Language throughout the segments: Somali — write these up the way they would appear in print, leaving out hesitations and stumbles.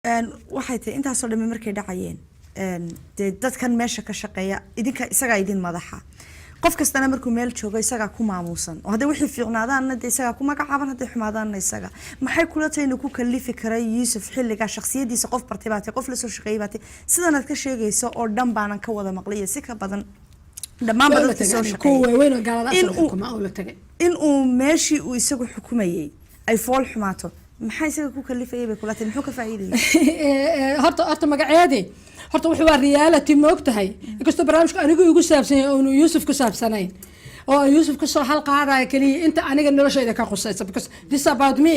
Waxay tahay intaasoo dhami markay dhacayeen, dee dadkan meesha ka shaqeeya idinka isagaa idin madaxa. Qof kastana markuu meel joogo isagaa ku maamuusan, oo hadday wixii fiicnaadaanna dee isagaa ku magacaaban, hadday xumaadaanna isaga. Maxay kula tahay inuu ku kalifi karay Yuusuf xilligaa? Shakhsiyadiisa qof bartay baa tahay, qof lasoo shaqeeyay baa tahay. Sidanaad ka sheegayso oo dhan baanan ka wada maqlay iyo si ka badan dhammaanba Waa la dadkii soo tagay, kuwa shaqeeyay waaweyn oo gaalada In asal xukuma oo la tagay. In uu meeshii uu isagu xukumayay ay fool xumaato, maxaa isaga ku kalifayay bay kula tahay? Muxuu ka faa'iidayay? Horta magaceedii horta wuxuu waa reality, ma og tahay? Inkastoo barnaamijku anigu igu saabsan yahay oonu Yuusuf ku saabsanayn, oo aan Yuusuf kasoo hal qaadaya keliya inta aniga noloshayda ka qusaysa, because this is about me.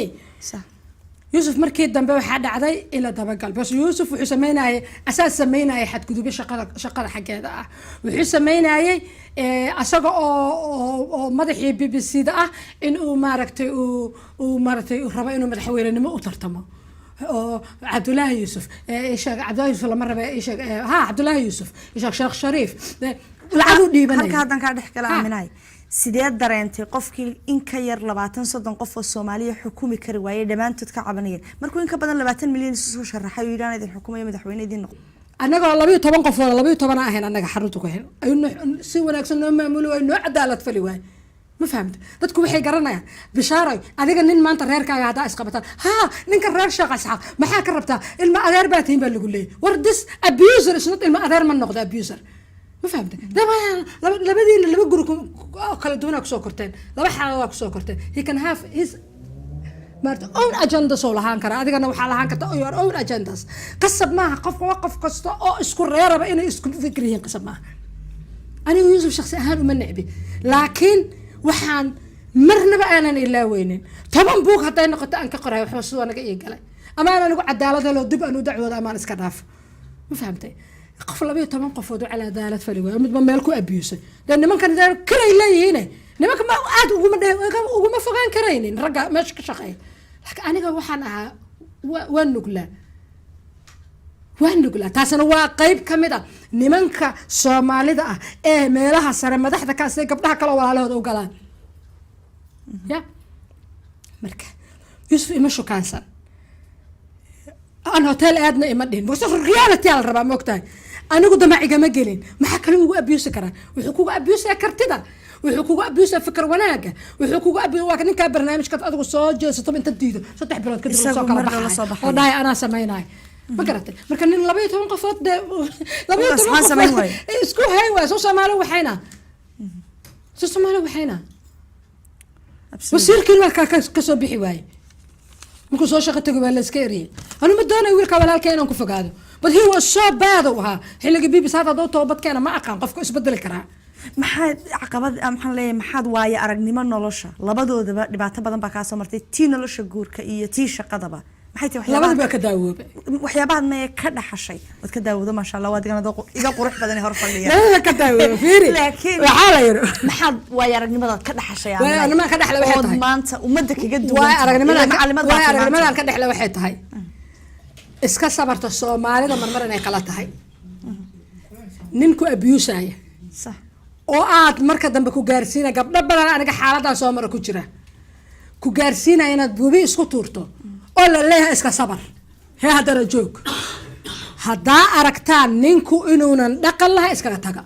Yuusuf markii dambe waxaa dhacday in la dabagal, because Yuusuf wuxuu sameynayay, asaas sameynayay xadgudubyo shaqada xaggeeda ah. Wuxuu sameynayay asaga oo madaxii BBC da ah in uu maaragtay uu maaragtay uu rabo inuu madaxweynenimo u tartamo, oo Cabdulaahi Yuusuf, isheeg, Cabdulaahi Yuusuf lama rabe, isheeg, ha, Cabdulaahi Yuusuf, isheeg, Sheekh Shariif, lacag u dhiibanaya. Halka haddan kaa dhex gala. Aaminahay, sidee dareentay qofkii in ka yar 20, 30 qof oo Soomaaliya xukumi kari waayey, dhammaantood ka cabanayeen, markuu in ka badan 20 milyan isu soo sharaxay oo yidhi aan idin xukumayo, madaxweyne idin noqo? Annagoo 12 qof oo 12 ahayn annaga xarunta ku hayn ayuu si wanaagsan noo maamuli waay, noo cadaalad fali waay. Ma fahamta? Dadku waxay garanayaan, Bishaaroy, adiga nin maanta reerkaaga haddaa isqabataan, ha, ninka reer Sheekh Isxaaq maxaa ka rabtaa? Ilma adeer baa tihiin baa lagu leeyay. War, this abuser is not ilma adeer, ma noqdo abuser. Ma fahamta? Labadiina laba guri kala duwanaa kusoo korteen, laba xaaladaa kusoo korteen. He can have his maarata own agendas oo lahaan kara, adigana waxaa lahaan karta your own agendas. Qasab maaha qof kasta oo isku reeraba inay isku fikir yihiin, qasab maaha. Anigu Yuusuf shaksi ahaan uma necbi, laakiin waxaan marnaba aanan ilaaweynin, 10 buug hadday noqoto aan ka qoray waxba sidoo naga ii galay, ama aan anigu cadaalad helo, dib aan u dacwoodo, ama aan iska dhaafo. Ma fahamtay? Qof 12 qofood oo cadaalad fali waayo, midba meel ku abusay, dee nimankan dee karay leeyihiin. Nimanka ma aad uguma fogaan karaynin ragga meesha ka shaqeeya, laakiin aniga waxaan ahaa waa nuglaa, waa nuglaa. Taasina waa qeyb ka mid ah nimanka Soomaalida ah ee meelaha sare madaxda ka sida gabdhaha kale oo walaalahooda u galaan ya. Marka Yuusuf ima shukaansan, aan hotel aadna ima dhihin, because reality aa la rabaa, ma ogtahay? Anigu damac igama gelin. Maxaa kale ugu abuse karaa? Wuxuu kugu abusaya kartida, wuxuu kugu abusaya fikir wanaaga, wuxuu kugu abu waa ninkaa barnaamijkaad adigu soo jeesato inta diido, 3 bilood kadib Isagu soo kala mar lala soo baxayo baxayo. Oo dhahay anaa samaynayo. Ma garatay? Marka nin 12 qofood dee 12 Maxaa samayn qofood waayo? isku hay waay. Soo Soomaali waxayna, soo Soomaali waxayna. Wasiirkiin waa ka soo bixi waaye. Markuu soo shaqo tagay waa la iska eriyay. Anu ma doonayo wiilka walaalka inaan ku fogaado, but he was so bad uu ahaa xilligii BBC. Hadda hadduu toobad keena ma aqaan, qofka isbedeli karaa. Maxaad caqabad ah, maxaan leeyahay, maxaad waayo aragnimo nolosha labadoodaba dhibaato badan baa kaa soo martay, tii nolosha guurka iyo tii shaqadaba, maxay tahay labada waxyaabaha baa ka daawoobay? Waxyaabahaad maya ka dhaxashay waad ka daawado? Maasha Allah, waad igana iga qurux badan ee hor fadhiya. Labada ka daawoobay, fiiri. Laakiin waxaa la yiri maxaad waayo aragnimadaad ka dhaxashay? Waayo aragnimada ka dhaxlay waxay ood tahay. Maanta ummadda kaga duwan waay tahay. aragnimada Ilaa macalimaad baa waay tahay maanta. aragnimadan ka dhexle waxay tahay iska sabarta Soomaalida marmar inay kala tahay ninku abusaya oo aad marka dambe ku gaarsiina. Gabdho badan aniga xaaladan soo mara ku jira, ku gaarsiinaya inaad buubi isku tuurto oo la leeyahay iska sabar hee. Haddana joog, haddaa aragtaan ninku inuunan dhaqan lahay, iskaga taga.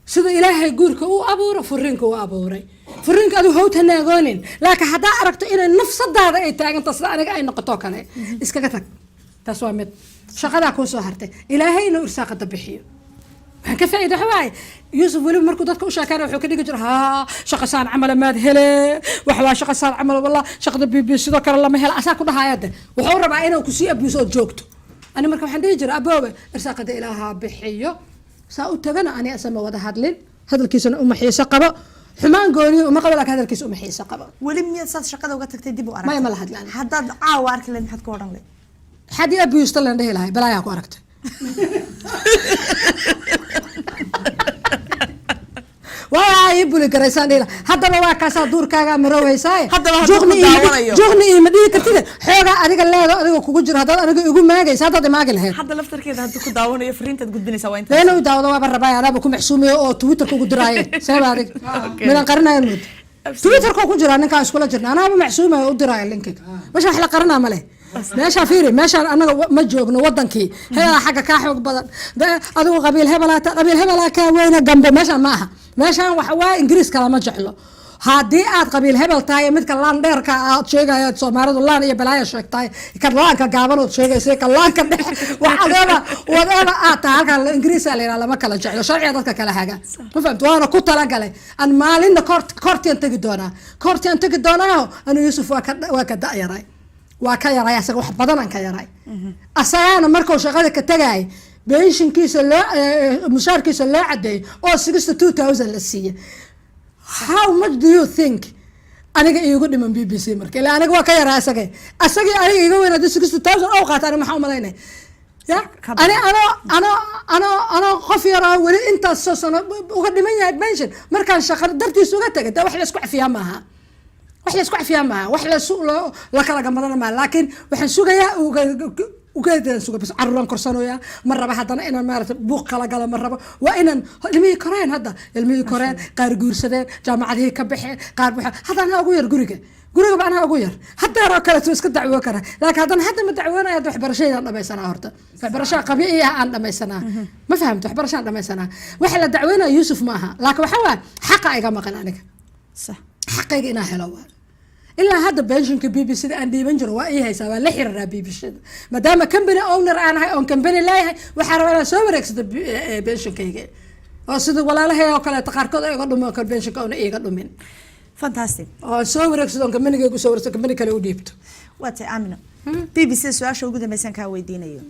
Sida Ilaahay guurka u abuuro, furiinka u abuuray, furiinka adigu hawta naagoonin, laakiin haddaa aragto inay nafsadaada ay taaganto, sida aniga ay noqoto kale, iskaga tag. Taas waa mid. Shaqadaa kuu soo hartay, Ilaahay inuu irsaaqada bixiyo. Waxaan ka faa'iido waxa waaye, Yuusuf weliba markuu dadka u sheekayna wuxuu ka dhigi jira, haa, shaqa saan camala maad hele, wax waa shaqa saan camal, wallah shaqada BB sidoo kale lama hela, asaa ku dhahaya. De wuxuu rabaa inuu kusii abuuso ood joogto. Ani marka waxaan dhihi jira, aboobe, irsaaqada Ilaaha bixiyo. Saa u tagana ani asama wada hadlin, hadalkiisana uma xiiso qabo, xumaan gooniyo uma qabo, laakiin hadalkiisa uma xiiso qabo. Weli miyaad saad shaqada uga tagtay dib u aragtay? Maya, ma la hadlaan. Haddaad caawa arki lahayd, maxaad ku odhan lahayd? Xadii abuusta lan dhihi lahay, balaayaa ku aragtay. Waa ii buli garaysaan dhihi lahay. Haddaba waa kaasaa duurkaaga marooweysaaye. Haddaba hadduu ku daawanayo. Juqni iima dhihi kartide, xoogaa adiga leedo adiga kugu jiro. Haddaad aniga igu maagaysa, haddaad imaagi lahayd. Hadda laftarkeeda hadduu ku daawanayo, fariintaad gudbinaysaa waa intaas. Leena u daawado waaba rabaay, anaaba ku maxsuumiyo oo Twitterka ugu diraaye. Seeba adig midaan qarinayo mood? Twitterka ku jiraa ninkaan iskula jirna, anaaba maxsuumayo, u diraayo linkiga. Meesha wax la qaranaa ma leh. Meeshaa fiiri, meeshaan anaga ma joogno wadankii hebelaa xagga kaa xoog badan. Adigu qabiil hebelaa, qabiil hebelaa kaa weyna gambo. Meeshaan ma aha. Meeshaan waxa waaye, Ingiriiska lama jeclo. Haddii aad qabiil hebel tahay, midka laan dheerka aad sheegayo, Soomaalidu laan iyo balaaya sheegtahay, kan laanka gaaban ood sheegaysa, kan laanka dhex, whatever, whatever aad tahay, halkan Ingiriisa la yidhaha lama kala jeclo. Sharciga dadka kala haga, ma fahamta? Waana ku talagalay an maalinna court-iyan tegi doonaa, court-iyan tegi doonaaho. Anu Yuusuf waa ka da-yaray, waa ka yaray asaga, wax badan aan ka yaray. Asagaana markuu shaqada ka tagay pension-kiisa loo mushaarkiisa loo cadeeyay oo 62,000 la siiyey. How much do you think aniga iigu dhiman BBC? Marka ilaa aniga waa ka yaraa asagay, asagii aniga iga weyn haddii 60,000 oo qaata, aniga maxaa umalaynay ya? Ani anoo qof yaroo weli intaas soo sano uga dhiman yahay pension markaan shaqa dartiis uga tagay, dee wax la isku cafiyaa maaha, wax la isku cafiyaa maaha, wax lasu la kala gamadana maaha. Laakiin waxaan sugayaa ugeedaan suga bas, caruuraan korsanooyaa. Ma raba haddana inaan maarata buuq kala galo, ma rabo. Waa inaan ilmihii koreen, hadda ilmihii koreen, qaar guursadeen, jaamacadihii ka baxeen, qaar buxa. Hadda anaa ugu yar guriga, gurigaba anaa ugu yar. Haddeer oo kaleeto iska dacwoo kara, laakiin haddana hadda ma dacwoonaya. Hadda waxbarashaydaan dhamaysanaa, horta waxbarashaa qabyo iyo aan dhamaysanaa, ma fahamto? Waxbarashaan dhamaysanaa. Waxa la dacwoonaya Yuusuf ma aha, laakiin waxa waaya xaqa iga maqan aniga. Xaqayga inaan helo waa. Ilaa hadda pension-ka BBC da aan dhiiban jiro waa ii haysaa, waa la xiriiraa BBC da, maadaama company owner aan ahay oon company leeyahay. Waxaa rabaa inaan soo wareegsado pension-kayga oo sida walaalahay oo kaleeto qaarkood ay iga dhumin oo kale, pension-ka oona iiga dhumin. Fantastic. Oo aan soo wareegsado, oon company-gayga usoo wareegsado, company kale u dhiibto. Waa tahay, Aamino. BBC su-aasha ugu dambeysan kaa weydiinayo,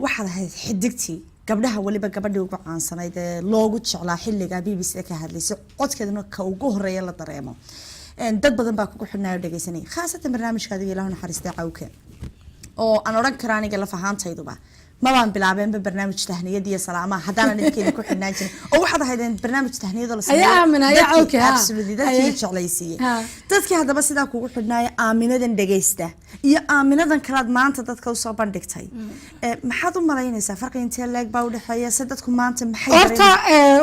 waxaad ahayd xidigtii gabdhaha, weliba gabadhii ugu caansanayd ee loogu jeclaa xilliga BBC da ka hadlaysay, codkeeduna ka ugu horeeya la dareemo. Dad badan baa kugu xidhnaayo dhegeysanaya, khaasatan barnaamijka adiga, Ilaahu naxariistay, Cawke, oo aan odhan kara aniga laf ahaantayduba mabaan bilaabeenba barnaamij tahniyad iyo salaamaha haddaanan idinkeeda ku xidhnaan jirin, oo waxaad ahaydeen barnaamij tahniyadoo la sameeyo. Ayaa Aamina, ayaa Cawke, ha. Absolutely, dadkii jeclaysiiyey. Dadkii haddaba sidaa kugu xidhnaaya, Aaminadan dhegeysta iyo Aaminadan kalaad maanta dadka usoo bandhigtay, maxaad u malaynaysaa? Farqi intee leeg baa udhexeeya? Se dadku maanta maxay Horta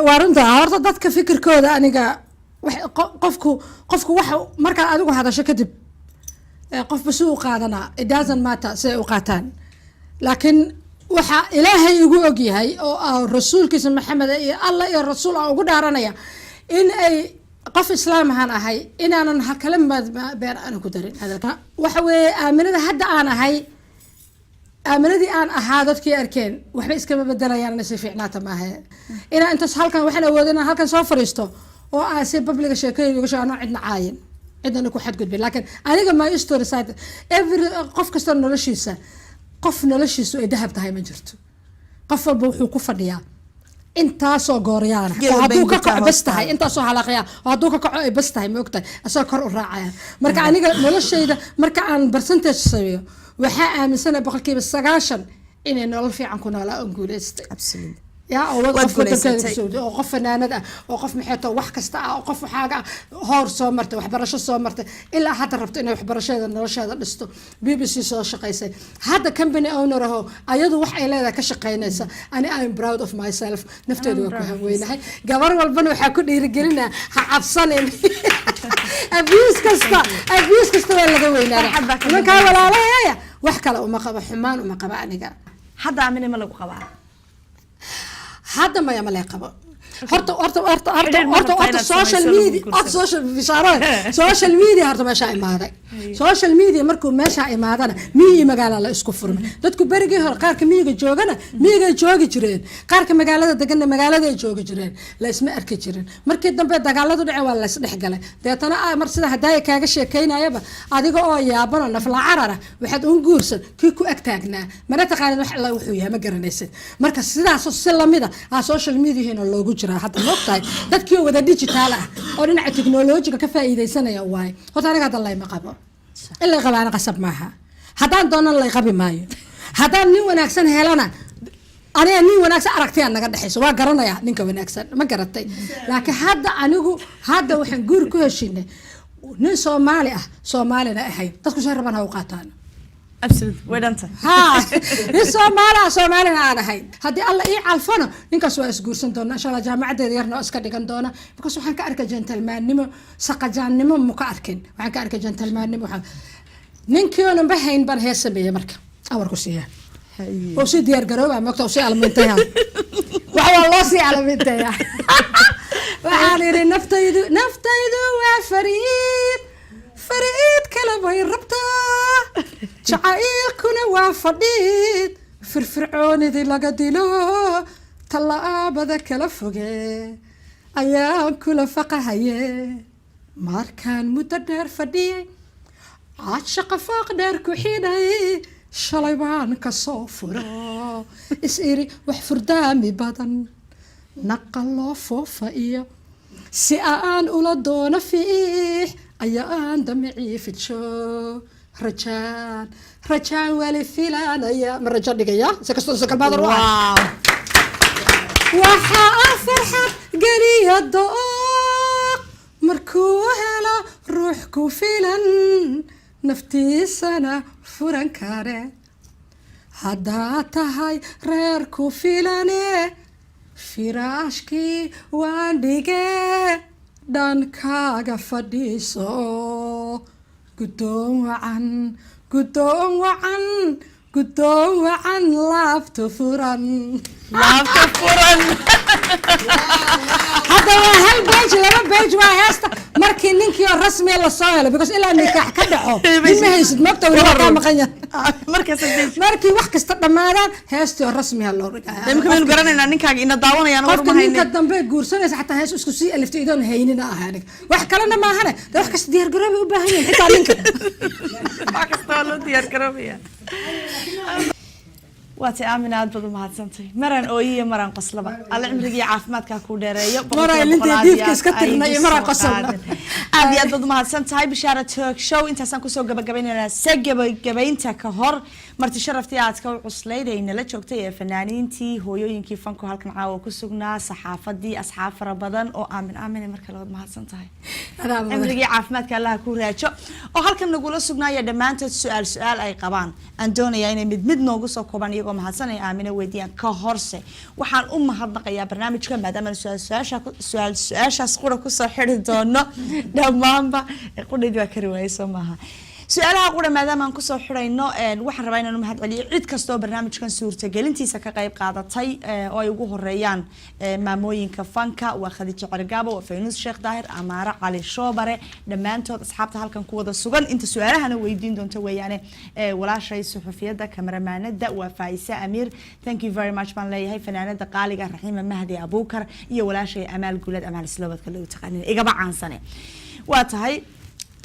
waa runta. Horta dadka fikirkooda aniga qofku waxa markaad adigu hadasho kadib, qofba si u qaadanaa. It doesn't matter siday u qaataan, laakiin waxa Ilaahay igu ogyahay oo ah rasuulkiisa Maxamed iyo Allah iyo rasuul aan ugu dhaaranaya in ay qof islaam ahaan ahay, inaanan kala been aanan ku darin hadalka. Waxa weeye, Aaminada hadda aan ahay, Aaminadii aan ahaa dadkii arkeen waxba iskama bedelayaan, inay si fiicnaata maahe. Inaan intaas halkan waxaan awooda inaan halkan soo fariisto oo aan si public-ga sheekooyin uga sheego, anoo cidna caayin, cidna ku xadgudbin. Laakiin aniga my story side, every qof kasta noloshiisa, qof noloshiisu ay dahab tahay ma jirto. Qof walba wuxuu ku fadhiyaa intaasoo gooryaana Geed oo walba hadduu ka inta kaco bas hoos tahay, tahay. Intaasoo halaqaya oo hadduu ka kaco ay bas tahay, ma ogtahay, asagoo kor u raacaya. Marka aniga noloshayda marka aan percentage sameeyo, waxaa aaminsanahay 90% inay nolol fiican ku noolaa oon guuleystay. Absolutely. Ya, oo Waad qof wadankeeda guulaysatay. kusoo, oo qof fanaanad ah, oo qof maxeeto wax kasta ah, oo qof waxaaga ah, hoor soo martay, waxbarasho soo martay, ilaa hadda rabto inay waxbarashadeeda nolosheeda dhisto, BBC soo shaqaysay, hadda company owner aho, ayadu wax ay leedahay ka shaqaynaysa. Ani I'm proud of myself, nafteedu waa ku haweynahay. Gabar walbana waxaa ku dhiirigelinaa, ha cabsanin. Abuse kasta, abuse kasta waa laga weynaada. Farxad baa ka Nimankaa dambaysa. walaalahaya wax kale uma qabo, xumaan uma qaba aniga. Hadda Aamine ma lagu qabaa? Hadda maya, ma lee qabo. Horta Xidhiidh ma horta rabtaa horta inaad social samayso lagu media horta guursado? Social bishaaro, social media horta meeshaa imaaday. Social media markuu meeshaa imaadana, miyi iyo magaala la isku furmay. Dadku berigii hore qaarka miyiga joogana miyigay joogi jireen, qaarka magaalada deganna magaaladay joogi jireen, la isma arki jirin. Markii dambe dagaaladu dhaceen, waa la isdhex galay. Deetana mar sida hadaaya kaaga sheekaynayaba, adiga oo yaabano nafla carara, waxaad un guursan kii ku ag taagnaa, mana taqaanid wax alla wuxuu yahay, ma garanaysid. Marka sidaas si lamida ah social media-hina loogu jiraa hadda, moogtahay, dadkii oo wada digital ah oo dhinaca technology-ga ka faa'iidaysanaya waaye. Horta aniga hadda layma qabo, in lay qabaana qasab maaha. Haddaan doonan lay qabi maayo. Haddaan nin wanaagsan helana, aniga nin wanaagsan aragtiyaa naga dhexayso, waa garanayaa ninka wanaagsan, ma garatay? Laakiin hadda anigu hadda waxaan guur ku heshinay nin Soomaali ah, Soomaalina ahayn. Dadku shay rabaan ha u qaataan. Absolutely, way dhantay. Ha, nin Soomaali ah, Soomaalina aan ahayn. Haddii Alla ii calfano, ninkaas waa isguursan doona insha Allah. Jaamacadeeda yarna waa iska dhigan doona, because waxaan ka arkay gentleman-nimo, saqajaannimo mu ka arkin. Waxaan ka arkay gentleman-nimo. Waxaan Ninkii oonanba hayn baan hees sameeyey. Marka awarku siiya oo sii diyaar garooba, mogta, oo sii almintaya, waxa waa loo sii almintaya. Waxaan idhi: "Naftaydu, naftaydu waa fariid, fariid kale bay rabtaa, jacaylkuna waa fadhiid, firfircoonidii laga dilo, tallaabada kala foge ayaan kula faqahaye. Markaan muddo dheer fadhiyey, caashaqa fooq dheer ku xidhay, shalay baan kasoo furo, is iri wax furdaami badan, naqa loo foofa iyo si aan ula doono fiix, ayaan damicii fidsho, rajaan, rajaan wali filaanaya." Ma rajo dhigaya si kastoo sakalmaadar u ah. "Waxaa farxad geliya dooq markuu helo ruux ku filan, naftiisana furan kare. Haddaad tahay reer ku filane, firaashkii waan dhigee, dhankaaga fadhiiso. Guddoon wacan, guddoon wacan, guddoon wacan, laabta furan." Laabta furan. Hadda waa hal page, laba page waa heesta. Markii ninkii oo rasmiya lasoo helay, because ilaa nikaax ka dhaco nin ma haysid, mogta, weli waa kaa maqan yahay. Markaas. Markii wax kasta dhammaadaan, heestii oo rasmiya loo dhigaya. Imika maynu garanaynaa ninkaaga ina daawanayaan war. Qofka ma ninka haynin. Dambe guursanaysa xataa hees isku sii aliftay idoon haynina ah. Aniga wax kalena maahane, de wax kasta diyaar garoobay u baahan yihin, xitaa ninka. Wax kasta waa loo diyaar garoobaya. Waa tay, Aamin, aad baad u mahadsantay. Maraan ooyiyo, maraan qoslaba, Alle cimrigiiyo caafimaadkaa kuu dheereeyo. Maraan Boqolkiiba intii boqol aad diifka iyo iska aad tirnay iyo ay maraan igu soo qosolna. qaadin. Aad iyo aad baad umahadsan tahay. Bishaara Talk Show intaasaan kusoo gabagabaynaynaa. Se gabagabaynta ka hor, marti sharaftii aadka u cuslayd ay nala joogtay ee fanaaniintii, hooyooyinkii fanku halkan caawa ku sugnaa, saxaafadii, asxaab fara badan oo Aamin, Aamine, marka labaad mahadsan tahay. Adaa mudan. Cimrigii caafimaadka Allaha ku raajo. Oo halkan nagula sugnaaya dhammaantood su-aal su-aal ay qabaan aan doonayaa inay mid mid noogu soo koobaan, iyagoo mahadsan ay Aamino weydiiyaan. Ka horse waxaan u mahadnaqayaa barnaamijka, maadaama su-aal su-aasha su-aal su-aashaas qura kusoo xiri doono dhammaanba. Qudhaydii waa kari waayey, soo maaha? Su-aalaha qura maadaama aan kusoo xidhayno, waxaan rabaa inaan u mahad celiyo cid kasta oo barnaamijkan suurtagelintiisa ka qayb qaadatay, oo ay ugu horeeyaan maamooyinka fanka, waa Khadiijo Cergaabo, waa Faynuus Sheekh Daahir, Amaare Cali Shoobare, dhammaantood asxaabta halkan ku wada sugan, inta su-aalahana weydiin doonta weeyaane, walaashay suxufiyadda, kamaramaanada waa Faisa Amiir, thank you very much baan leeyahay, fanaanada qaaliga Raxiima Mahdi Abuukar iyo walaashay Amaal Guulad, Amaal Isloobadka loo taqaanin, igaba caansane. Waa tahay,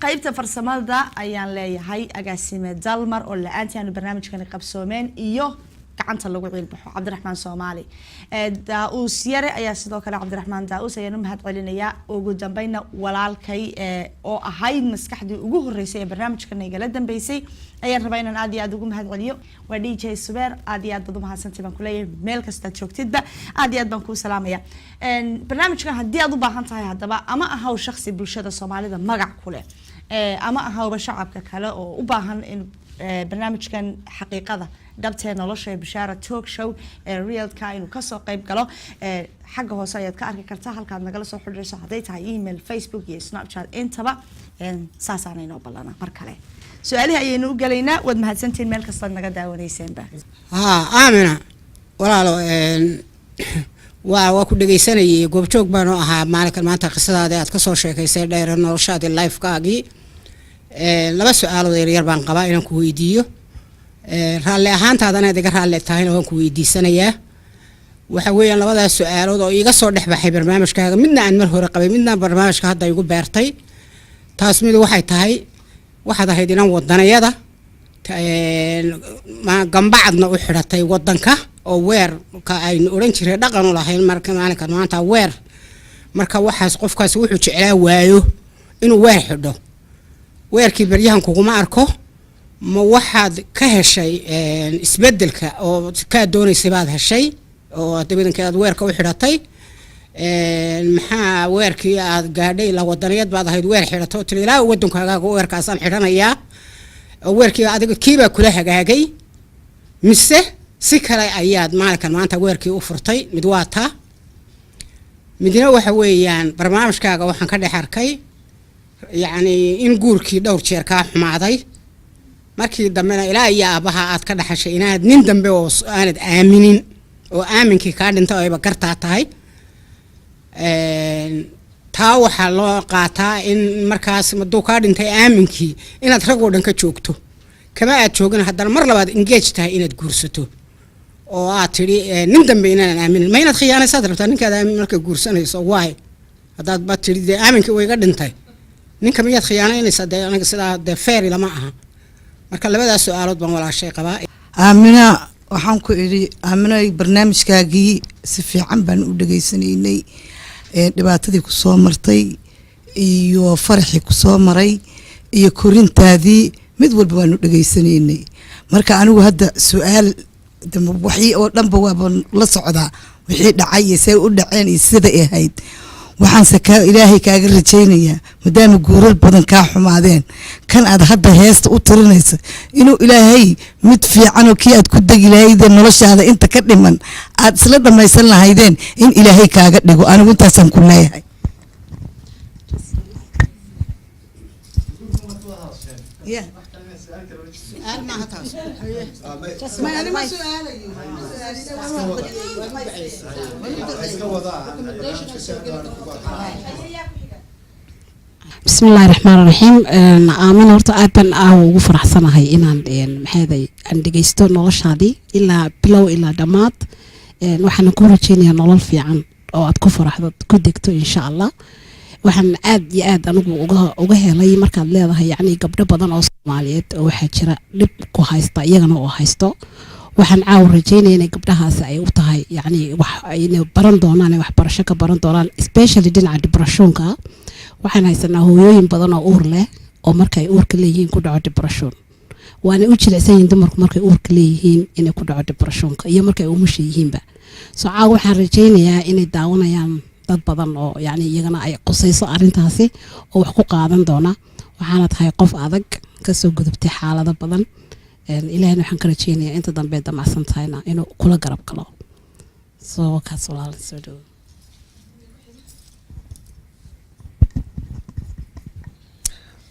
qaybta farsamada ayaan leeyahay agaasime Dalmar, oo la-aantii aanu barnaamijkani qabsoomeen, iyo gacanta lagu ciilbaxo Cabdiraxmaan Soomaali. Daa-uus Yare ayaa sidoo kale, Cabdiraxmaan Daa-uus ayaan u mahad celinayaa. Ugu dambeynna walaalkay, oo ahayd maskaxdii ugu horeysay ee barnaamijkan igala dambeysay, ayaan rabaa inaan aad iyo aad ugu mahad celiyo, waa DJ Subeer. Aad iyo aad baad umahadsantay baan kuleeyahay, meel kastaad joogtidba aad iyo aad baan kuu salaamaya. Barnaamijkan haddii aad u baahan tahay haddaba, ama ahaw shaksi bulshada Soomaalida magac ku leh, ama ahawba shacabka kale oo u baahan in barnaamijkan xaqiiqada dhabtee nolosha ee Bishaara Talk Show ee realka inuu kasoo qayb galo, xagga hoose ayaad ka arki kartaa halkaad nagala soo xidhiirso, hadday tahay email, Facebook iyo Snapchat intaba. Saasaana inoo ballana. Mar kale su-aalihii ayaynu u gelaynaa. Waad mahadsantihiin meel kastaad naga daawaneyseenba. Haa, Aamina walaalo, waa ku dhegaysanayay, goobjoog baanu ahaa maalinkan maanta qisadaadii aad kasoo sheekaysay dheere, noloshaadii, lifekaagii. Laba su-aalood yaryar baan qabaa inaan ku weydiiyo. Raalli ahaantaada inaad iga raalli tahayna waan ku weydiisanayaa. Waxa weeyaan labadaas su-aalood oo iiga soo dhex baxay barnaamijkaaga, midna aan mar hore qabay, midna barnaamijka hadda igu beertay. Taas mid waxay tahay, waxaad ahayd inan wadanayada gambacadna u xidhatay wadanka, oo weerka aynu odhan jiray dhaqan u lahayn marka maalinkan maanta weer, marka waxaas qofkaasi wuxuu jeclaa waayo inuu weer xidho. Weerkii baryahan kuguma arko. Ma waxaad ka heshay isbedelka oo kaa doonaysay baad heshay oo dabadanka aad weerka u xidhatay? Maxaa weerkii aad gaadhay? Ilaa wadaniyad baad ahayd, weer xidhato oo tiri ilaa wadankaagaaga weerkaasaan xidhanayaa, oo weerkii adiga kiibaa kula hagaagay, mise si kale ayaad maalinkan maanta weerkii u furtay? Mid waa taa. Midna waxa weeyaan, barnaamijkaaga waxaan ka dhex arkay yacni in guurkii dhowr jeer kaa xumaaday. Markii dambena ilaa iyo aabbaha aad ka dhaxashay inaad nin dambe oo aanad aaminin oo aaminkii kaa dhintay oo ayba gartaa tahay. Taa waxaa loo qaataa in markaas hadduu kaa dhintay aaminkii inaad rag oo dhan ka joogto. Kama aad joogin, haddana mar labaad engage tahay inaad guursato oo aad tidhi nin dambe inaanan aaminin. Ma inaad khiyaanaysaad rabtaa ninkaad aamin marka guursanayso? Waay, haddaad ba tidhi dee aaminkii way iga dhintay, ninka miyaad khiyaanaynaysaa? Dee aniga sidaa dee fair lama aha. Marka labadaas su-aalood baan walaashay qabaa. Aamina, waxaan ku idhi, Aamina, barnaamijkaagii si fiican baan u dhegaysanaynay. Dhibaatadii ku soo martay iyo faraxii ku soo maray iyo korintaadii, mid walba waanu dhegaysanaynay. Marka anigu hadda su-aal dambe, waxii oo dhanba waaba la socdaa, wixii dhacay iyo say u dhaceen iyo siday ahayd. Waxaanse ka Ilaahay kaaga rajaynayaa, maadaama guurar badan kaa xumaadeen, kan aad hadda heesta u tirinaysa inuu Ilaahay mid fiican oo kii aad ku degi lahaydeen, noloshaada inta ka dhiman aad isla dhammaysan lahaydeen, in Ilaahay kaaga dhigo. Anigu intaasaan ku leeyahay. Yeah. Su-aal maaha taas. Ma anima su'aalayo. Iska wadaa. Bismi illaahi raxmaan raxiim. Aamin, horta aad baan aawa ugu faraxsanahay inaan maxayday aan dhegeysto noloshaadii ilaa bilow ilaa dhammaad. Waxaana ku rajeynayaa nolol fiican oo aad ku faraxdo, ku degto, insha Allah. Waxaan aad iyo aad anigu uga helay markaad leedahay, yacni, gabdho badan oo Soomaaliyeed oo waxaa jira dhib ku haysta iyagana oo haysto. Waxaan caawa rajeynaya inay gabdhahaasi ay u tahay, yacni, wax inay baran doonaan, ay waxbarasho ka baran doonaan, especially dhinaca depressionka. Waxaan haysanaa hooyooyin badan oo uur leh oo marka ay uurka leeyihiin ku dhaco depression. Waana u jilicsan yihiin dumarku markay uurka leeyihiin inay ku dhaco depressionka iyo markay umusha yihiinba. So caawa waxaan rajeynayaa inay daawanayaan dad badan oo, yacni, iyagana ay qusayso arrintaasi oo wax ku qaadan doona. Waxaana tahay qof adag, kasoo gudubtay xaalado badan. Ilaahina waxaan ka rajeynayaa inta dambe damacsan tahayna inuu kula garab galo. Soo kaas, walaal, soo dhowo.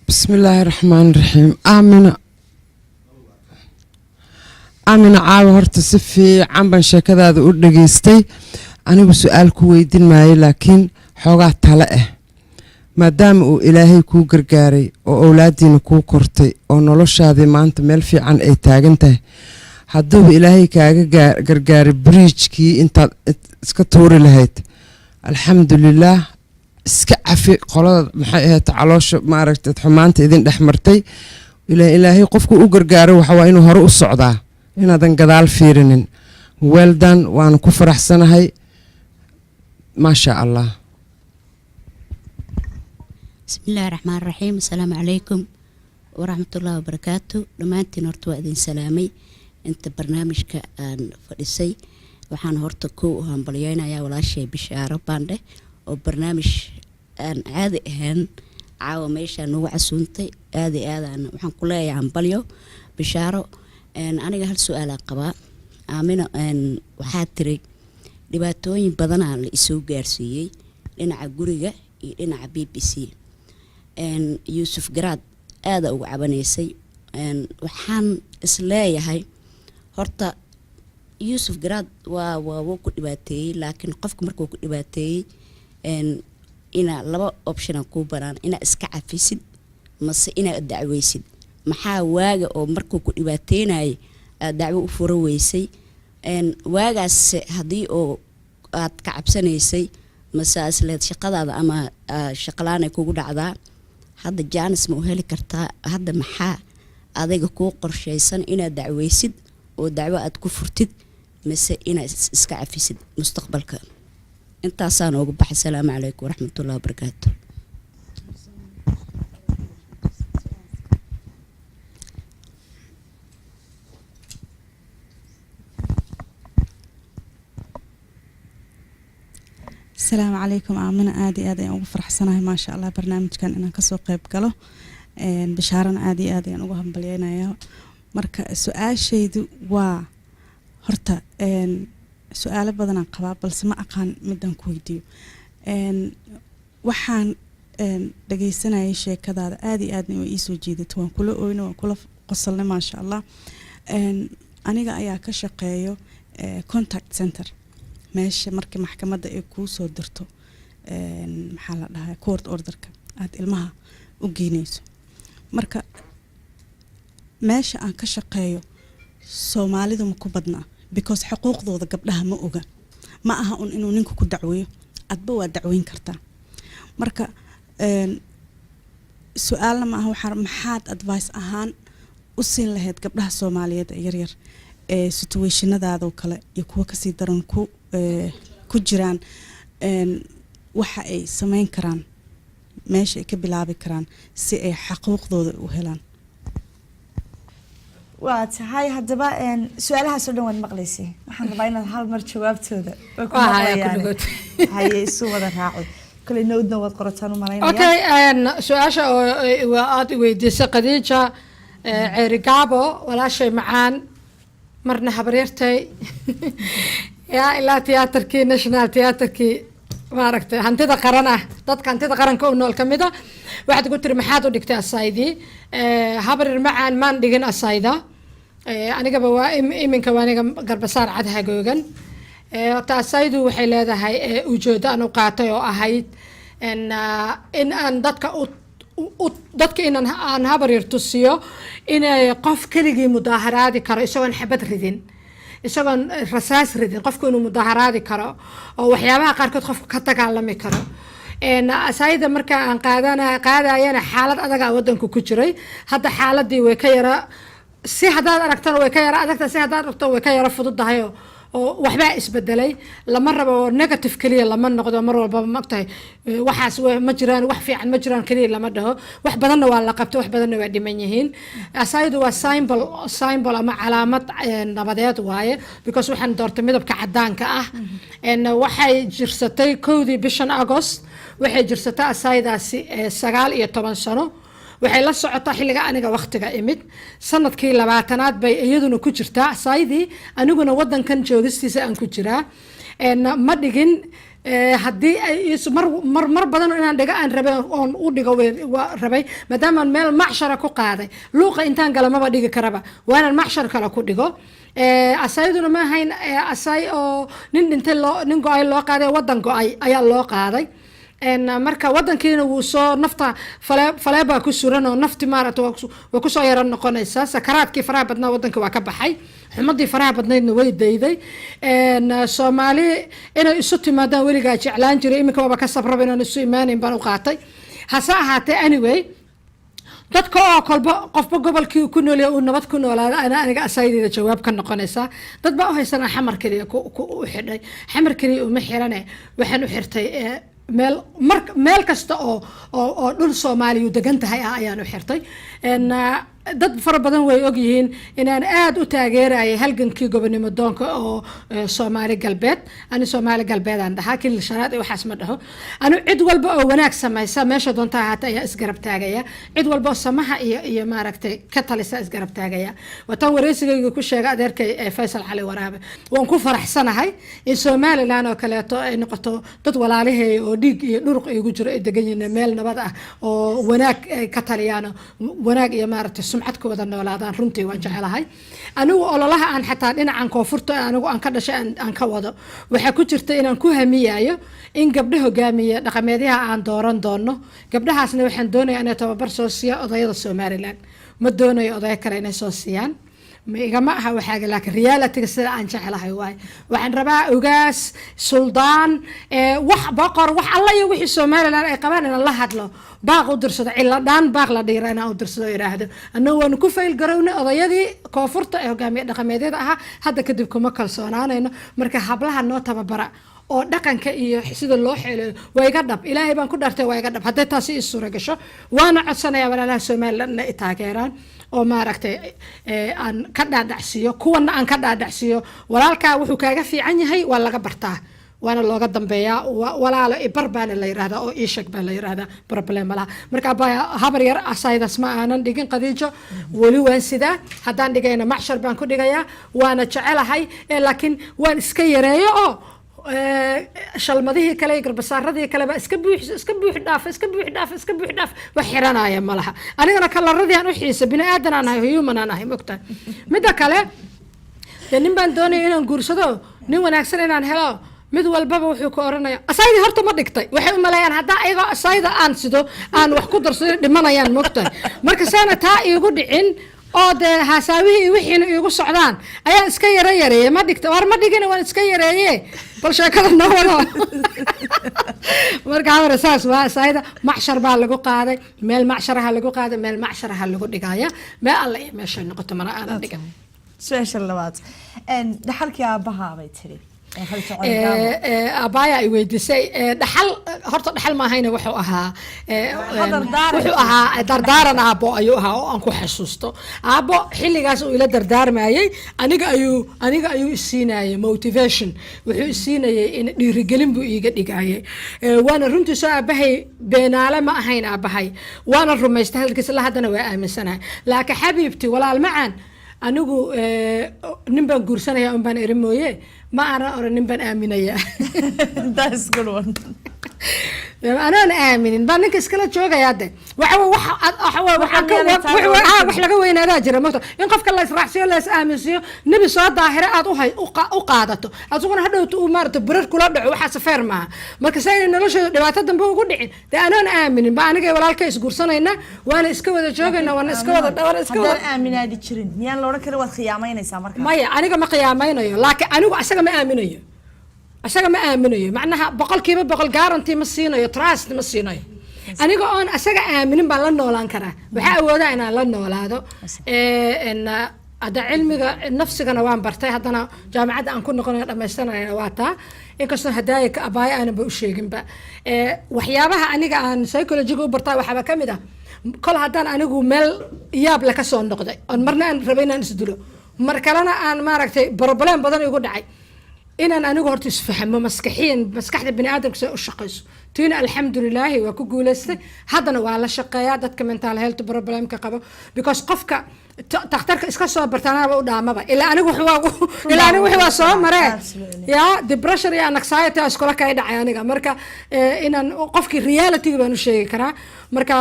Bismillaahi raxmaan raxiim. Aamina, Aamina, caawa horta si fiican baan sheekadaada u dhageystay. Anigu su-aal ku weydiin maayo, laakiin xoogaa tale ah. Maadaama uu Ilaahay kuu gargaaray oo owlaadiina kuu kortay oo noloshaadii maanta meel fiican ay taagan tahay, hadduuba Ilaahay kaaga gargaaray, bridgekii intaad iska tuuri lahayd, alxamdulilaah, iska cafi qolada, maxay ahayd, caloosha maaragtay xumaanta idin dhex martay. Ilaahay qofku u gargaaro waxa waa inuu hore u socdaa, inaadan gadaal fiirinin. Well done, waana ku faraxsanahay, maasha Allah. Bismi illaahi raxmaan raxiim. Asalaamu calaykum waraxmatullaahi wabarakaatu. Dhammaantiin horta waa idin salaamay inta barnaamijka aan fadhisay. Waxaan horta kow u hambalyeynayaa walaashay Bishaaro Baandhe oo barnaamij aan caadi ahayn caawa meeshaa nagu casuuntay. Aada iyo aadaan waxaan ku leeyahay hambalyo, Bishaaro. Aniga hal su-aalaa qabaa, Aamino. Waxaa tiri dhibaatooyin badanaa la isoo gaarsiiyey dhinaca guriga iyo dhinaca BBC. Yuusuf Garaad aada uga cabanaysay. Waxaan isleeyahay horta Yuusuf Garaad waa wuu ku dhibaateeyey, laakiin qofka markuu ku dhibaateeyey, inaa laba optiona kuu banaan: inaa iska cafisid mase inaad dacweysid. Maxaa waaga oo markuu ku dhibaateynayay aad dacwo u furo weysay? Waagaas haddii oo aad ka cabsanaysay mase isleed shaqadaada ama shaqalaanay kugu dhacdaa, hadda chance ma u heli kartaa? Hadda maxaa adiga kuu qorshaysan? Inaad dacweysid oo dacwo aad ku furtid mise inaad iska cafisid mustaqbalka? Intaasaa noogu baxay. Asalaamu calaykum waraxmatullahi wabarakaatu. Asalaamu calaykum, Aamina. Aada iyo aad ayaan ugu faraxsanahay, maasha Allah, barnaamijkan inaan kasoo qeyb galo. Bishaarana aada iyo aad ayaan ugu hambalyeynaya. Marka su-aashaydu waa horta su-aalo badanaan qabaa, balse ma aqaan midaan ku weydiiyo. Waxaan dhageysanayay sheekadaada, aada iyo aadna way iisoo jiidatay. Waan kula oyna, waan kula Qosolnay, maasha Allah. Aniga ayaa ka shaqeeyo contact center, meesha markii maxkamadda ay kuu soo dirto, maxaa la dhahaa, court orderka aada ilmaha u geynayso. Marka meesha aan ka shaqeeyo Soomaalidu ma ku badnaa, because xuquuqdooda gabdhaha ma oga. Ma aha un inuu ninku ku dacweeyo, adba waa dacweyn kartaa. Marka su-aalna ma aha, waxaa maxaad advice ahaan u siin lahayd gabdhaha Soomaaliyeed ee yaryar ee situationadaadoo kale iyo kuwa kasii daran ku jiraan, waxa ay sameyn karaan, meesha ay ka bilaabi karaan si ay xaquuqdooda u helaan? Waa tahay. Haddaba su-aalahaas oo dhan waad maqlaysay. Waxaan rabaa inaad hal mar jawaabtooda way ku Waa hayaa maqlayaan. Kulligood. Haye, isu wada raaci. Kale nowdna waad qorataan u malaynaya. Okay, su-aasha oo waa aada i weydiisay Khadiija Ceeri Gaabo, walaashay macaan, marna habaryartay, yaa ilaa tiyaatarkii, National Tiyaatarkii, maaragtay, hantida qaran ah, dadka hantida qaranka u nool kamid a, waxaad ku tiri: "Maxaad u dhigtay asaydii?" Habaryar macaan, maan dhigin asayda. Anigaba waa iminka waa aniga garbasaar cad hagoogan. Horta asaydu waxay leedahay ujeedo aan u qaatay oo ahayd in aan dadka u dadka inaan aan habaryar tusiyo inay qof keligii mudaaharaadi karo isagoon xabad ridin, isagoon rasaas ridin, qofku inuu mudaaharaadi karo oo waxyaabaha qaarkood qofku ka dagaalami karo. Asayda marka aan qaadana qaadayana xaalad adagaa wadanku ku jiray. Hadda xaaladii way ka yara, si haddaad aragtana way ka yara adagta, si haddaad aragto way ka yara fududahay, oo waxbaa isbedelay. Lama rabo negative keliya lama noqdo mar walbaba, maogtahay, waxaas ma jiraan, wax fiican ma jiraan keliya lama dhaho. Wax badanna waa la qabtay, wax badanna waa dhiman yihiin. Asaydu waa symbol ama calaamad nabadeed waaye, because waxaan doortay midabka cadaanka ah. Waxay jirsatay 1dii bishan Agost, waxay jirsatay asaydaasi 19 sano. Waxay la socotaa xilliga aniga waqtiga imid, sanadkii 20aad bay iyaduna ku jirtaa asaydii, aniguna wadankan joogistiisa aan ku jiraa. Ma dhigin. Haddii ay mar badan inaan dhigo aan rabay oon u dhigo waa rabay, maadaamaan meel macshara ku qaaday, luuqa intaan gala maba dhigi karaba, waa inaan macshar kale ku dhigo. Asayduna ma ahayn asay oo nin dhintay loo, nin go-ay loo qaaday, wadan go-ay ayaa loo qaaday. Marka wadankiina wuu soo nafta faleebaa ku suran oo nafti maaragta way kusoo yaro noqonaysaa. Sakaraadkii faraha badnaa wadanka waa ka baxay, xumadii faraha badnaydna way dayday. Soomaali inay isu timaadaan weligaa jeclaan jiray, iminka waaba ka sabraba inaan isu imaanayn baan u qaatay. Hase ahaatee, anyway, dadka oo kolba qofba gobolkii ku noolyahay uu nabad ku noolaada, ana aniga asaydeeda jawaab ka noqonaysaa. Dad baa u haysanaa Xamar keliya ku u xidhay. Xamar keliya uma xirane, waxaan u xirtay meel mar meel kasta oo dhul Soomaaliya degan tahay ah ayaan u xirtay. Dad fara badan way ogyihiin inaan aada u taageerayay halgankii gobonimo doonka oo Soomaali Galbeed. Ani Soomaali Galbeed aan dhahaa, Kilil Shanaad iyo waxaas ma dhaho. Anu cid walba oo wanaag samaysa, meesha doonta ahaata, ayaa isgarab taagaya. Cid walba oo samaha iyo maaragtay ka talisa isgarab taagaya. Wataan wareysigayga ku sheegay adeerkay Faysal Cali Waraabe, waan ku faraxsanahay in Somaliland oo kaleeto ay noqoto dad walaalaheey oo dhiig iyo dhuruq igu jiro ay degan yihiin meel nabad ah oo wanaag ay ka taliyaan, wanaag iyo maaragtay sumcad ku wada noolaadaan. Runtii waan jecelahay. Anigu ololaha aan xataa dhinacan koonfurta anigu aan ka dhashay aan ka wado waxaa ku jirta inaan ku hamiyayo in gabdho hogaamiye dhaqameedyaha aan dooran doono. Gabdhahaasna waxaan doonaya inay tababar soo siiya odayada Somaliland. Ma doonayo odayo kale inay soo siiyaan, ma igama aha waxaaga, laakiin realityga sida aan jecelahay waaye. Waxaan rabaa ugaas, suldaan, wax boqor, wax alla iyo wixii Somaliland ay qabaan inaan la hadlo, baaq u dirsado, ciladhaan baaq la dhiira inaan u dirsado oo idhaahdo: annagu waanu ku fail garownay odayadii koonfurta ee hogaamiye dhaqameedyada ahaa, hadda kadib kuma kalsoonaanayno. Marka hablaha noo tababara oo dhaqanka iyo sida loo xeeleeyo. Waa iga dhab, Ilaahay baan ku dhaartay, waa iga dhab hadday taasi ii suura gasho. Waana codsanayaa walaalaha Somaliland inay i taageeraan oo maaragtay aan ka dhaadhacsiiyo kuwana, aan ka dhaadhacsiiyo. Walaalkaa wuxuu kaaga fiican yahay waa laga bartaa, waana looga dambeeyaa. Walaalo ibar baana la yirahdaa oo iisheg baa la yirahdaa, problem malaha. Marka habar yar, asaydaas ma aanan dhigin. Qadiijo, weli waan sidaa. Haddaan dhigayna macshar baan ku dhigayaa, waana jecelahay, laakiin waan iska yareeyo oo Shalmadihii kale iyo garbasaaradii kale baa iska buux, iska buux dhaaf, iska buux dhaaf, iska buux dhaaf. Wax xiranaya ma laha. Anigana kalaradii aan u xiisa, bini aadan aan ahay, human aan ahay, mogtahay. Midda kale dee, nin baan doonaya inaan guursado, nin wanaagsan inaan helo. Mid walbaba wuxuu ku oranaya, "Asayda horta ma dhigtay?" Waxay u maleeyaan haddaa ayagoo asayda aan sido aan wax ku darsado dhimanayaan, mogtahay. Marka saana taa iigu dhicin oo dee haasaawihii iyo wixiina iigu socdaan, ayaan iska yaro yareeyey. "Ma dhigta?" "Waar ma dhigina, waan iska yareeye." Bal sheekada noo wado. Marka hore saas waa asayda. Macshar baa lagu qaaday, meel macsharaha lagu qaaday, meel macsharaha lagu dhigaya, meel alle iyo meeshay noqoto mana aanan dhigan. Su-aasha labaad, dhaxalkii aabbahaa bay tiri ee Khadija Cali. Aabaya ay weydiisay dhaxal. Horta dhaxal maahayna, wuxuu ahaa dardaaran. Wuxuu ahaa dardaaran aabbo ayuu ahaa oo aan ku xasuusto. Aabbo xilligaas uu ila dardaarmayay, aniga ayuu isiinayay motivation, wuxuu isiinayay in dhiirigelin buu iiga dhigayay. Waana runtiisoo aabahay beenaale ma ahayn aabahay, waana rumaystay hadalkiisa, ilaa haddana waa aaminsanahay. Laakiin xabiibti, walaal macaan, anigu nin baan guursanaya un baan eri mooye, ma aanan oran nin baan aaminaya. That's good one. Anoon aaminin baa ninka iskala joogayaa. De waxa wa waxa waxa wa waxa ka miyaanay wa- wax laga weynaadaa jira mogta, in qofka la israacsiyo, la is aaminsiiyo, nebi soo daahire aad u hay u qaadato, adiguna hadhowta uu maarata burar kula dhaco, waxaas feer maaha. Marka si aynay noloshooda dhibaato dambe ugu dhicin, dee anoon aaminin ba aniga iyo walaalka isguursanayna, waana iska wada joogayna, waana iska wada Haddaan aaminaadi jirin, miyaan la odhan karin waad khiyaamaynaysaa marka? Maya, aniga ma qiyaamaynayo, laakiin anigu asaga ma aaminayo, asaga ma aaminayo. Macnaha 100% guarantee ma siinayo, trust ma siinayo. Aniga oon asaga aaminin baan la noolaan karaa, waxaa awoodaa inaan la noolaado. Hadda cilmiga nafsigana waan bartay, haddana jaamacadda aan ku noqonayo dhamaystanayna waa taa, inkastoo hadaaya ka abaayo aananba u sheeginba. Waxyaabaha aniga aan psychologyga u bartaa waxaaba ka mid ah, kol haddaan anigu meel yaab le kasoo noqday, oon marna aan rabay inaan isdilo, mar kalena aan maaragtay problem badan igu dhacay, inaan anigu horta isfahmo maskaxiyan, maskaxda bini aadamka say u shaqayso. Tiina alxamdulilaahi waa ku guuleystay. Haddana waa la shaqeeyaa dadka mental health problemka qabo, because qofka takhtarka iska soo bartaanaaba u dhaamaba, ilaa anigu wax waa soo maree. Ya depression iyo anxiety aa iskula kay dhacay aniga. Marka inaan qofkii reality baan u sheegi karaa. Marka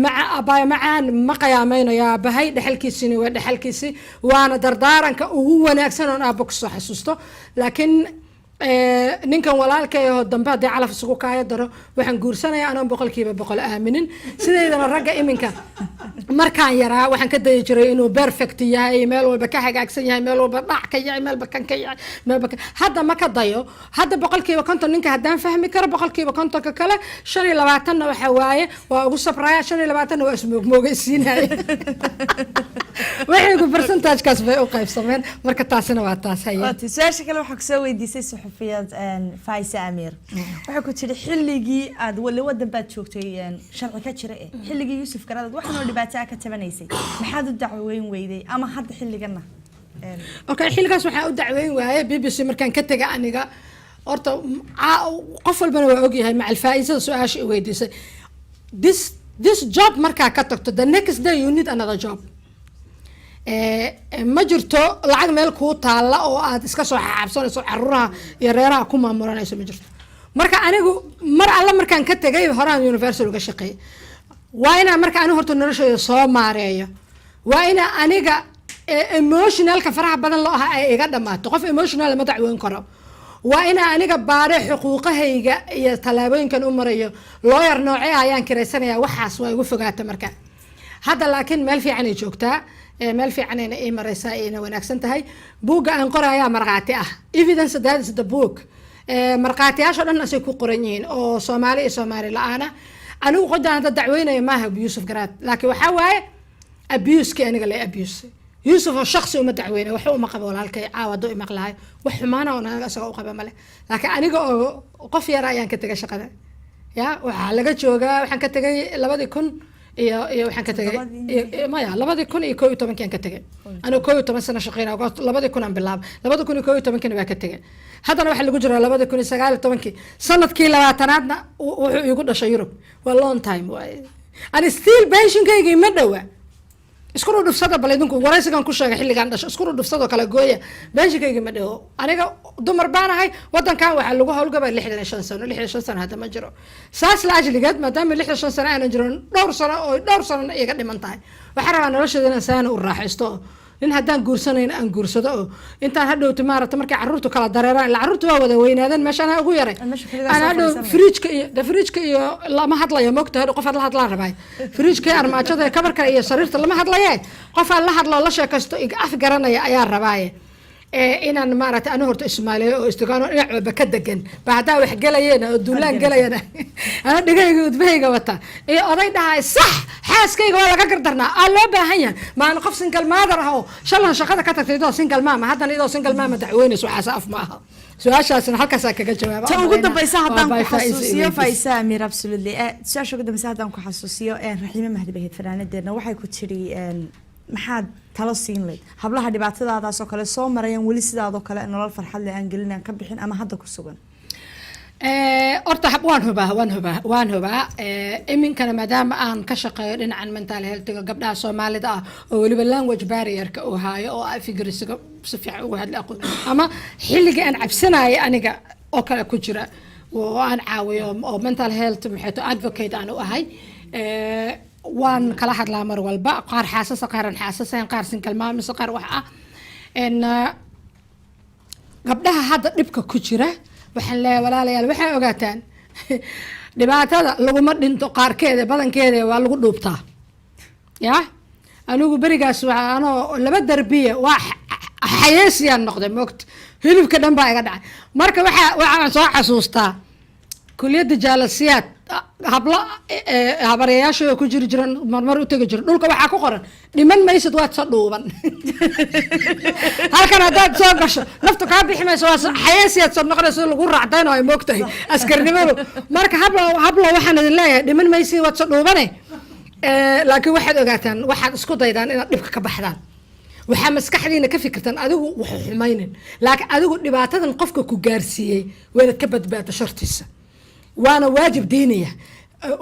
maca abaayo macaan, ma qiyaamaynayo aabahay, dhexalkiisina waa dhexalkiisi, waana dardaaranka ugu wanaagsan oon aabbo kusoo xasuusto. Laakiin ninkan walaalkay oo dambe haddii calaf isugu kaayo daro, waxaan guursanayaa anoon 100% aaminin. Sideydana ragga iminka, markaan yaraa waxaan ka dayi jiray inuu perfect yahay, meel walba ka hagaagsan yahay, meel walba dhac ka yahay, meelba kan ka yahay, meelba kan. Hadda ma ka dayo. Hadda 50% ninka haddaan fahmi karo, 50%-ka kale, 25-na waxa waaye waa ugu sabraya, 25-na waa ismoogmoogaysiinaya. Wixiigu percentagekaas bay u qaybsameen. Marka taasina waa taas haye. Waati su-aasha kale waxaa kusoo weydiisay suxufiyad Faisa Amiir. Waxay ku tiri, xilligii aad wali wadan baad joogtay sharci ka jira, xilligii Yuusuf Garaadad waxanoo dhibaato ah ka tabanaysay, maxaad u dacweyn weyday ama hadda xilligana? Okay, xilligaas waxaa u dacweyn waayey BBC markaan ka tegay aniga horta qof walbana waa ogyahay macal faa'iidada su-aasha i weydiisay. This job markaa ka tagto, the next day you need another job. Ma jirto lacag meel kuu taalla oo aad iska soo xaabsanayso, caruuraha iyo reeraha ku maamulanayso, ma jirto. Marka anigu mar alle markaan ka tegay, horaan Universal uga shaqeeyay. Waa inaan marka anigu horta noloshooda soo maareeyo, waa inaa aniga emotionalka faraha badan loo ahaa ay iga dhamaato. Qof emotional ma dacweyn karo. Waa inaa aniga baare xuquuqahayga iyo tallaabooyinkan u marayo, lawyer noocee ayaan kiraysanaya, waxaas waa igu fogaata. Marka hadda laakiin meel fiican ay joogtaa, meel fiicanayna ii maraysaa, ayna wanaagsan tahay. Buugga aan qorayaa markhaati ah, evidence that is the book. Markhaatiyaasha dhan asay ku qoran yihiin oo Soomaali iyo Soomaali la-aan ah. Anigu qodaan hadda dacweynaya maaha Yuusuf Garaad, laakiin waxaa waaye abuse-kii aniga la abuse. Yuusuf oo shaksi uma dacweynay, waxba uma qabo walaalkay. Caawa hadduu imaqlahay, wax xumaana oon aniga isaga u qaba male. Laakiin aniga oo qof yara ayaan ka tegay shaqada. Ya waxaa laga joogaa, waxaan ka tegay 2000 iyo waxaan ka tegay maya, 2011-kii aan ka tegay. Aniga 11 sano shaqeynaya, 2000 aan bilaabay, 2011-kiina waa ka tegay. Haddana waxaa lagu jiraa 2019-kii, sanadkii 20aadna wuxuu iigu dhashay Yurub. Waa long time waaye, and still pensionkaygii ma dhowa. Isku dhudhufsada bal idinku, waraysigan ku sheegay xilligan dhasho, isku dhudhufsadoo kala gooya. Beeshikayga ma dhaho, aniga dumar baan ahay. Wadankan waxaa lagu howlgabay 65 sano. 65 sano hadda ma jiro. Saas la ajligeed, maadaama 65 sano aanan jirin, dhowr sano oo dhowr sanona iga dhiman tahay, waxaan rabaa nolosheeda inaan saana u raaxaysto oo nin haddaan guursanayna aan guursado, oo intaan hadhowta maarata markay carruurtu kala dareeraan, ila carruurtu waa wada weynaadeen, meesha anaa ugu yaray. Meesha keligaa aan soo hadhow fadhiisanaya. Fridge-ka iyo de fridge-ka iyo lama hadlayo, moogta hadhow qof aad la hadlaan rabay. Fridge-ka iyo armaajada iyo kabarka iyo sariirta lama hadlaye, qof aan la hadlo, la sheekaysto, iga af garanaya ayaa rabaaye. Ee inaan maaragtay anu horta ismaaliyo oo istigaano dhinac walba ka degan ba haddaa wax gelayeen oo duulaan gelayana, ana dhigayga udbahayga wata iyo oday dhahay sax, xaaskayga waa laga gardarnaa, aa loo baahan yahay. Maana qof single mother ah oo shalan shaqada ka tagtay, idoo single mama, haddana idoo single mama dacweynayso, waxaas af ma aha. Su-aashaasna halkaasaa kaga jawaaba. Ta ugu dambaysa haddaan Waa ku by Faiza xasuusiyo Iweydiis. Faisa Amir, absolutely. Su-aasha ugu dambaysa haddaan ku xasuusiyo, Raxiime Mahdi Baheed fanaanadeedna waxay ku tiri, maxaad talo siin layd hablaha dhibaatadaadaas oo kale soo marayaan, weli sidaadoo kale nolol farxad leh aan gelin, aan ka bixin ama hadda ku sugan? Horta waan hubaa, waan hubaa, waan hubaa. Iminkana maadaama aan ka shaqeeyo dhinacan mental health-iga gabdhaha Soomaalida ah oo weliba language barrier-ka uu haayo, oo af Ingiriisiga si fiican uga hadli aqoon, ama xilligii aan cabsanayay aniga oo kale ku jira, oo aan caawiyo oo mental health maxay to advocate aan u ahay, waan kala hadlaa mar walba, qaar xaasasa, qaar aan xaasasayn, qaar single moms, qaar wax ah. Gabdhaha hadda dhibka ku jira waxaan leeyahay, walaalayaal, waxay ogaataan dhibaatada laguma dhinto qaarkeeda, badankeeda waa lagu dhuubtaa. Ya anigu berigaas waa anoo laba darbiya waa xayeesiyaan noqday, moogta hilibka dhan baa iga dhacay. Marka waxaan soo xasuustaa kuliyadda jaalasiyaad, hablo habaryayaasha ku jiri jiran marmar u tegi jira. Dhulka waxaa ku qoran, "Dhiman maysid, waad soo dhuuban. Halkan haddaad soo gasho naftu kaa bixi mayso, waa xayeesiyaad soo noqonaysa, lagu raacdayno." Ay moogtahay askarnimadu. Marka hablo, hablo, waxaan idin leeyahay, dhiman maysid, waad soo dhuubane. Laakiin waxaad ogaataan, waxaad isku daydaan inaad dhibka ka baxdaan. Waxaa maskaxdiina ka fikirtaan, adigu wax xumaynin, laakiin adigu dhibaatadan qofka ku gaarsiiyey waa inaad ka badbaado shartiisa, waana waajib diiniya.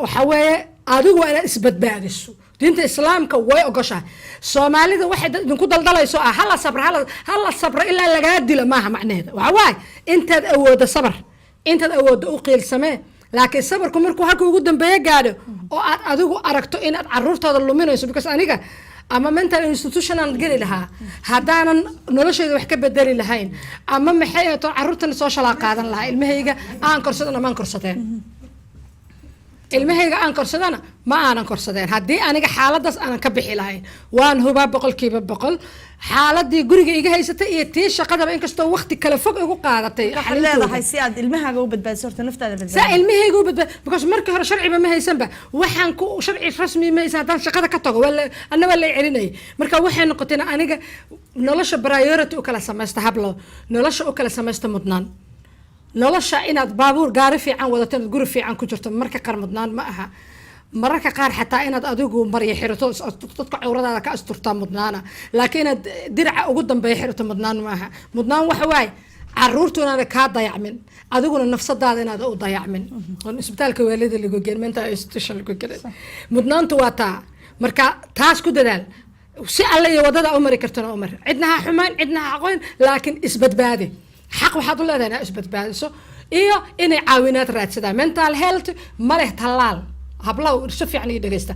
Waxa weeye adigu waa inaad isbadbaadiso. Diinta Islaamka way ogoshahay. Soomaalida waxay dad idinku daldalayso ah hala sabra, hala sabra ilaa lagaa dilo maaha. Macnaheeda waxa waaye intaad awooddo sabar, intaad awooddo u qiilsamee. Laakiin sabarku markuu halka ugu dambeeye gaadho oo aad adigu aragto inaad caruurtaada luminayso, because aniga ama mental institution aan geli lahaa haddaanan noloshayda wax ka bedeli lahayn, ama maxay ahaato caruurtana soo shalaa qaadan lahaa. Ilmahayga aan korsadana maan korsadeen, ilmahayga aan korsadana ma aanan korsadeen haddii aniga xaaladaas aanan ka bixi lahayn. Waan hubaa 100% xaaladii guriga iga haysatay iyo tii shaqadaba, inkastoo waqti kale fog igu qaadatay Waxaad xalintooda. leedahay si aad ilmahaaga u badbaadiso, horta naftaada saa badbaadi. Ilmahayga u badbaad, because markii hore sharciba ma haysanba, waxaan ku sharci rasmi ma haysan. Haddaan shaqada ka tago waa anna waa la celinayay. Marka waxay noqotay in aniga nolosha priority u kala samaysta. Hablo, nolosha u kala samaysta mudnaan. Nolosha inaad baabuur gaari fiican wadato, inaad guri fiican ku jirto, marka qaar mudnaan ma aha. Mararka qaar xataa inaad adigu marya xirato, dadka cawradaada ka asturtaa mudnaana, laakiin inaad diraca ugu dambeeya xirato mudnaan ma aha. Mudnaan waxa waaye caruurtu inaana kaa dayacmin, adiguna nafsadaada inaad u dayacmin, oon isbitaalka waalida lagu geen, mental institution lagu gelin. Mudnaantu waa taa. Marka taas ku dadaal, si alle iyo wadada u mari kartana u mar. Cidna ha xumaan, cidna ha aqoon, laakiin isbadbaadi. Xaq waxaad u leedahay inaad isbadbaadiso iyo inay caawinaad raadsadaan. Mental health ma leh tallaal. Hablaw, si fiican ii dhegeysta,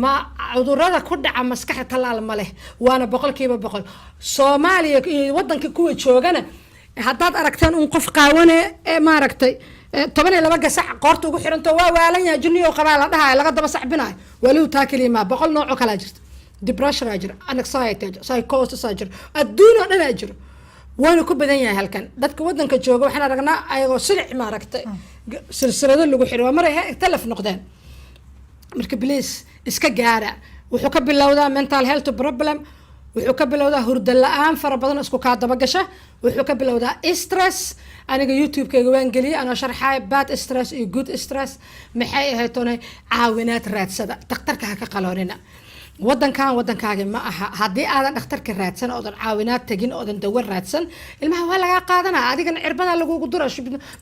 ma cudurada ku dhaca maskaxda tallaal ma leh, waana 100%. Soomaaliya iyo wadanka kuwa joogana haddaad aragteen un qof qaawane ee maaragtay 12 gasac qoorta ugu xiranto, waa waalan yahay, juniyo qabaa la dhahayo, laga daba sacbinayo. Walihu taa keliya maa, 100 nooc oo kalaa jirta. Depression aa jira, anxiety aa jira, psychosis aa jira, adduun oo dhan aa jiro, waana ku badan yahay halkan. Dadka wadanka jooga waxaan aragnaa ayagoo silic maaragtay silsilado lagu xiray, waa maray talaf noqdeen. Marka please iska gaara. Wuxuu ka bilowdaa mental health problem, wuxuu ka bilowdaa hurdo la-aan fara badan isku kaa dabagasha, wuxuu ka bilowdaa stress. Aniga YouTube-kayga waan geliyay anoo sharxaaya bad stress iyo good stress. Maxay ahayd tonay, caawinaad raadsada, daktarka ha ka qaloonina. Wadankan wadankaagi ma aha. Haddii aadan dhakhtarka raadsan, oodan caawinaad tegin, oodan dawo raadsan, ilmaha waa lagaa qaadanaa, adigana cirbadaa lagugu dura,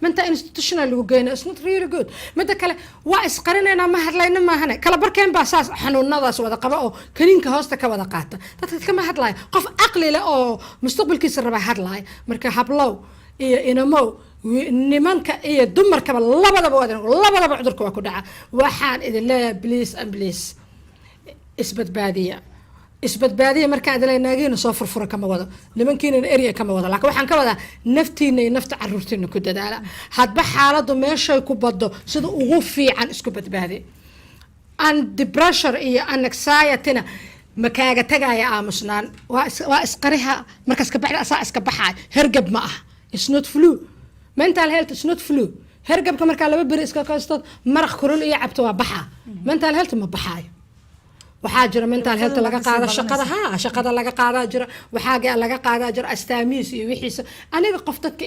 mental institutional lagu geyna. It's not really good. Midda kale, waa isqarinaynaa, ma hadlayna maahane, kala barkeen baa saas xanuunadaas wada qaba oo kaniinka hoosta ka wada qaata. Dadka kama hadlaya, qof caqli leh oo mustaqbalkiisa raba hadlaya. Marka hablow iyo inamow, nimanka iyo dumarkaba, labadaba labadaba cudurka waa ku dhaca. Waxaan idin leeyahay, please and please, isbadbaadiya, isbadbaadiya. Markaan idin leeyahay, naagihiina soo furfura kama wado, nimankiinana erya kama wado, laakiin waxaan ka wadaa naftiina iyo nafta caruurtiina ku dadaala. Hadba xaaladdu meeshay ku baddo, sida ugu fiican isku badbaadi. And depression iyo anxiety-na ma kaaga tagaya aamusnaan, waa isqariha. Markaas ka baxda asaa iska baxaay. Hergab ma ah, it's not flu. Mental health is not flu. Hergabka markaa 2 beri iska kastood, maraq kulul iyo cabto, waa baxa. Mental health ma baxaayo. Waxaa jira mental health laga qaado shaqada, ha shaqada laga qaadaa jira, waxaaga laga qaadaa jira, astaamihiis iyo wixiisa. Aniga qof dadka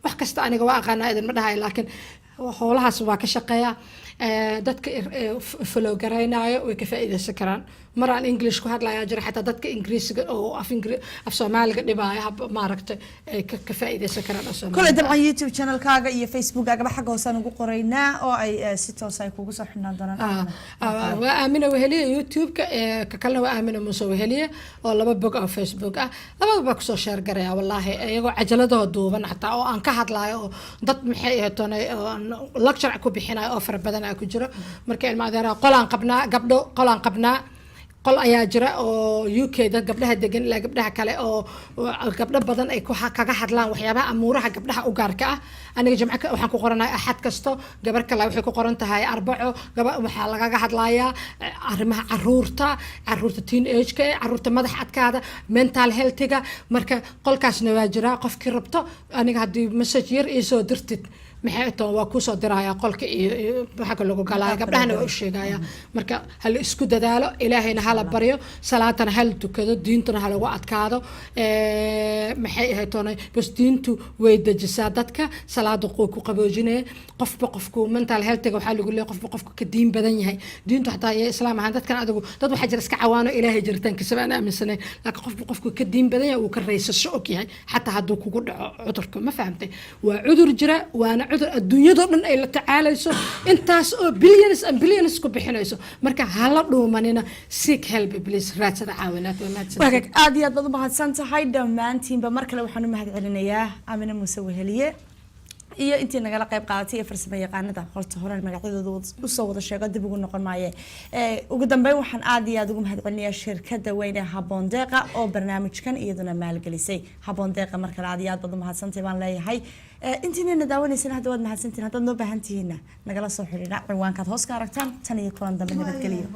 wax kasta aniga waa aqaanaa idinma dhahayo, laakiin howlahaas waa ka shaqeeya. Dadka follow garaynaayo way ka faa'iidaysan karaan. Mar aan English ku hadlayaa jira, xataa dadka Ingiriisiga oo af Soomaaliga dhibaayo, hab maaragtay ay ka faa'iidaysan karaan af Kole Soomaaliga. Dabcan YouTube channelkaaga iyo Facebookaagaba xagga hoosaan ugu qoraynaa oo ay si toos ay kugu soo xidhnaan doonaan. Waa Aamina Weheliye YouTube-ka, ka kalena waa Aamina Muuse Weheliye, oo laba bog oo Facebook ah. Labadaba kusoo share garaya, wallaahi, iyagoo cajaladoo duuban xataa oo aan ka hadlayo oo dad maxay ahayd oo aan lecture ku bixinayo oo fara badan aa ku jiro. Marka ilma adeeraha, qolaan qabnaa, gabdho qolaan qabnaa, qol ayaa jira oo UK dad gabdhaha degan ilaa gabdhaha kale oo gabdho badan ay kaga hadlaan waxyaabaha amuuraha gabdhaha u gaarka ah. Aniga jimco waxaan ku qoranahay, Axad kasto. Gabar kale waxay ku qoran tahay Arbaco. Waxaa lagaga hadlayaa arrimaha caruurta, caruurta teenage-ka, eh, caruurta madax adkaada, mental health-iga. Marka qolkaasna waa jiraa. Qofkii rabto, aniga haddii message yar iisoo dirtid, maxay toon, waa kusoo diraya qolka iyo waxa lagu galaya. Gabdhahana waa u sheegaya. Marka hala isku dadaalo, Ilaahayna hala baryo, salaatana hala tukado, diintuna ha lagu adkaado. Maxay ahayd toonay, bas diintu way dejisaa dadka, salaada quu ku qaboojinaya. Qofba qofku mental health-iga waxaa lagu leeyahay, qofba qofku ka diin badan yahay, diintu xataa iyo Islaam ahaan dadkan adigu dad waxaa jira iska cawaano, Ilaahay jiritaankiisaba aan aaminsanayn, laakiin qofba qofku ka diin badan yahay, uu ka raysasho og yahay xataa hadduu kugu dhaco cudurka. Ma fahamtay? Waa cudur jira, waana cudur adduunyadoo dhan ay la tacaalayso, intaas oo billions and billions ku bixinayso. Marka hala dhuumanina, seek help please, raadsada caawinaad. Waa mahadsantihiin. Wagaag, aad iyo aad baad u mahadsan tahay dhammaantiinba. Mar kale waxaan u mahad celinayaa Aamina Muuse Weheliye iyo intii nagala qayb qaadatay iyo farsamo yaqaanada. Horta horaan magacyadooda usoo wada sheego, dib ugu noqon maaye. Ugu dambeyn waxaan aad iyo aad ugu mahad celinayaa shirkadda weyn ee Haboon Deeqa oo barnaamijkan iyaduna maalgelisay. Haboon Deeqa, mar kale aad iyo aad baad u mahadsantahay baan leeyahay. Intiinana daawanaysan hadda waad mahadsantihiin. Haddaad noo baahan tihiinna, nagala soo xidhiidha ciwaankaad hoos ka aragtaan. Tan iyo kulan dambe, nabadgeliyo.